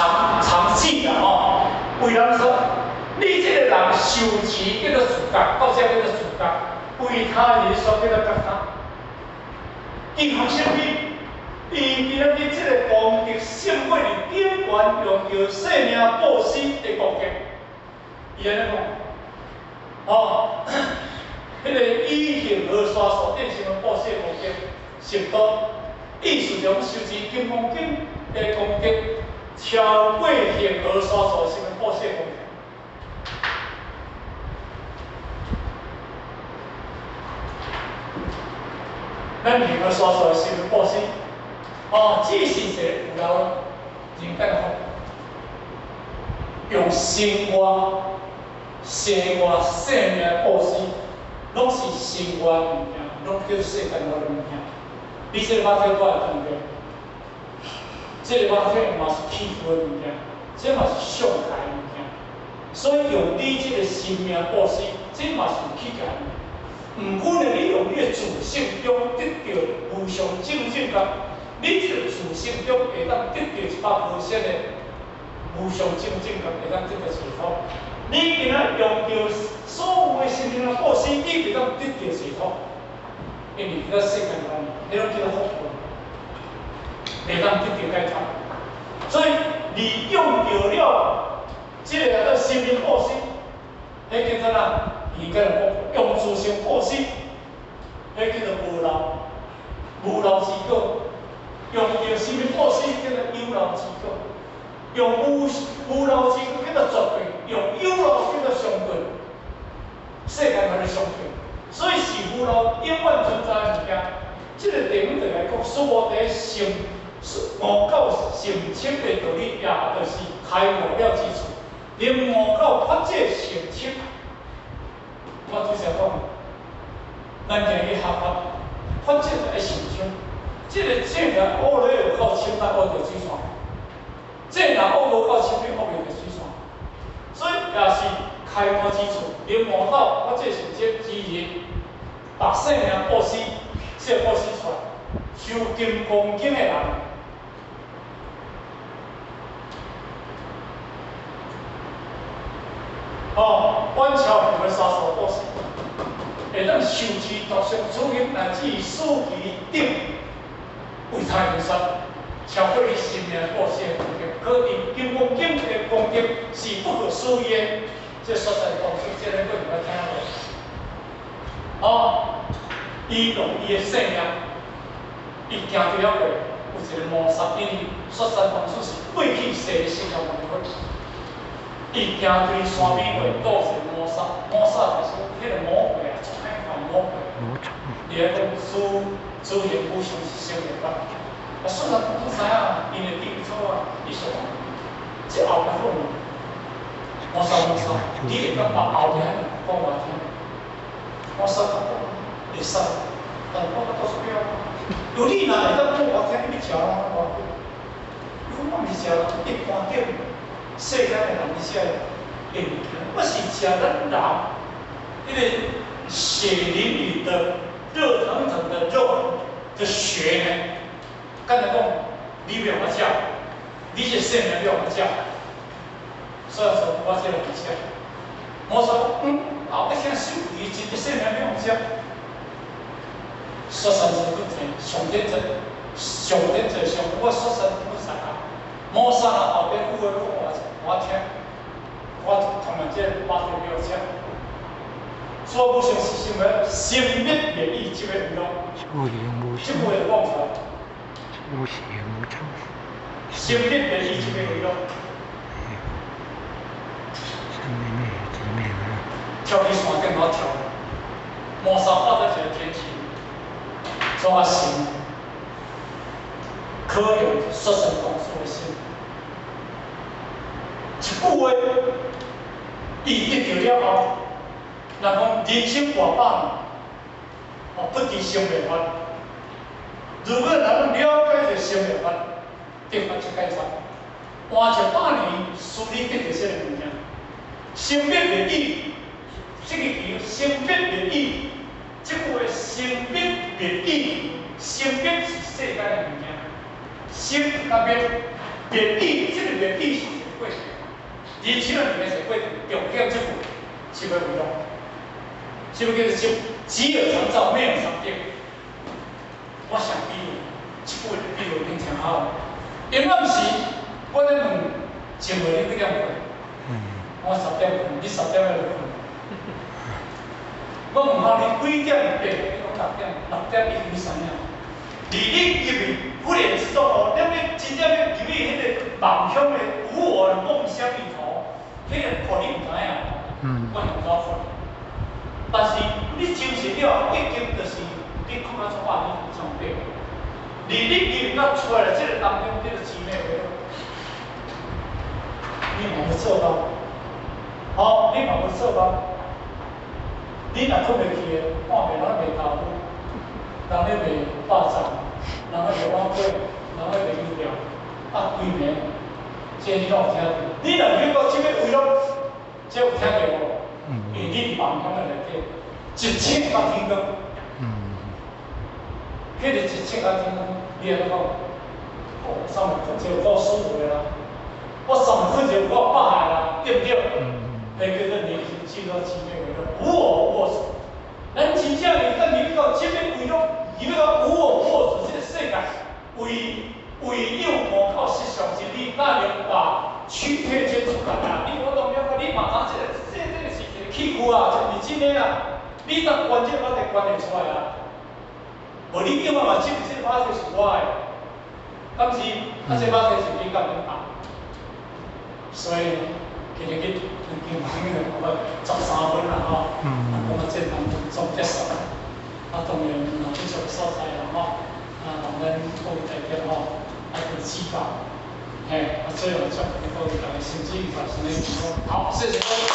常常死啦吼。為人說，你這個人受持叫做自覺，到這叫做自覺，為他人說叫做覺他。伊學啥物？伊今仔日這個功德勝過佇頂懸用著性命布施的功德。伊按呢講，哦，彼個以恆河沙數等聲聞布施的功德，成多，意思就講修持金剛經的功德，超過恆河沙數聲聞布施的功德。咱恆河沙數聲聞布施，哦，只是一個有漏人間福，用生活、生活、性命布施，攏是生活物件，攏叫世間外的物件。你這個肉體帶來當中，這個肉體嘛是起伏的物件，這嘛是相開的物件。所以用你這個生命布施，這嘛是有起價的。毋過呢，你用你的自性中得到無上正正覺，你這個自性中會當得到100% 的無上正正覺，會當得到解脫。你今仔用著所有的生命布施，你袂當得到解脫，因為佇世間上，彼種叫做福報，袂當得到解脫。所以你用著了這個叫做生命布施，彼叫做啥？伊叫做用自性布施，彼叫做無漏，無漏之果；用著生命布施叫做有漏之果；用無漏之果叫做絕對，用有漏叫做相對。世間嘛是相對，所以是無漏永遠存在的物件。這個地方就來講，娑婆地成悟到成清的道理，也就是開悟了之處。連悟到法界成清，我拄才講，咱今日學法，法界就愛成清。這個這若學咧有夠深，咱學著水線；這若學無夠深，你學袂著水線。所以也是開悟之處，連悟到法界成清之日，把性命布施，這個布施出來，修金剛經的人，哦，遠超恆河沙數布施，會當受持大乘諸行乃至四期頂，為他人說，超過你生命布施的功德，可見金剛經的功德是不可思議的。這說在當初，這個閣毋捌聽過。哦，伊用伊的性命，伊行佇遐過，有一個魔剎，因為雪山當初是過去世的釋迦牟尼佛。伊行對山邊過，倒一個魔剎，魔剎就是彼個魔鬼啊，足歹看魔鬼。伊來講，諸行無常是生滅法。啊，雪山當初知影，𪜶的基礎啊，伊說，這後壁講，魔剎魔剎，你會當把後壁講我聽？魔剎講會使，但我較多數表。有你若會當講我聽，你欲食人我無要緊。伊講我毋是食人，一般點世間的人伊食的物件，我是食咱人，彼個血淋淋的、熱騰騰的肉的血呢。敢若講，你欲予我食，你這性命欲予我食，所以說我這個毋食。我說，嗯，後壁聽收伊真個性命欲予我食。雪山仙骨上天座，上天座上，我雪山菩薩啊，摩薩啊後壁有話講我我聽，我同埋這個八天廟吃。所以無想是啥物，生滅滅意這個有咯，這句話就講出來。無形無常。生滅滅意這個有咯。跳去山頂我跳，摩薩化做一個天使，怎啊心，可用雪山大師的心。一句話，伊得著了後，人講人生活百年，哦，不知生滅法。如果人了解這生滅法，得法就解脫。活100年，使你得著啥物物件？生滅滅意，這個叫生滅滅意。這句話生滅滅意，生滅是世間的物件，生佮滅，滅意，這個滅袂记是一个過程，人生裡面是過程，重點這句是欲為樂，是欲叫做只有長照沒有長定。我想比喻，這句比喻恁聽好。永暗時，我咧問靜慧你幾點睏？我10點睏，你10點還就睏。我問下你幾點爬？你講六點，六點已經啥物？離你入去不眠之中哦，你欲真正欲入去彼个夢鄉的無我的夢鄉裡頭，彼个苦你毋知影，我毋知苦。但是你精神了，已經就是你睏到足飽，你上爬。離你入到出來這个當中，這個姊妹話，你嘛欲做夢，吼，你嘛欲做夢，你若睏袂去的，半暝人咧賣豆腐，人咧賣肉粽，人咧賣碗粿，人咧賣油條，啊，規暝，這你攏有聽著？你若去到這个位攏，這有聽著無？因為你佇夢鄉的內底，一醒到天光。彼个一醒到天光，你會講，哦，我昨暝睏一個有夠舒服的啦，我昨暝睏一個有夠飽的啦，對毋對？彼叫做靈魂進入姊妹為樂，無我無我主。咱真正會當入到這個位攏，入到無我無我主這個世界，唯唯有無靠實相真理，才能把軀體捐出來啊！你我當了解，你嘛知這个這個是一個器具啊，這是真的啊！你當關鍵我得關會出來啊！無你永遠嘛，這個肉體是我的，敢是？啊，這肉體是你甲恁爸，所以今日去聽聽那個13分啦吼，啊，講到這當中總結束，啊，當然若這個所在啦吼，啊，同咱各位代表吼，啊，去指教，嘿，啊，最後祝福各位大家身體愉快，身體健康，好，謝謝各位。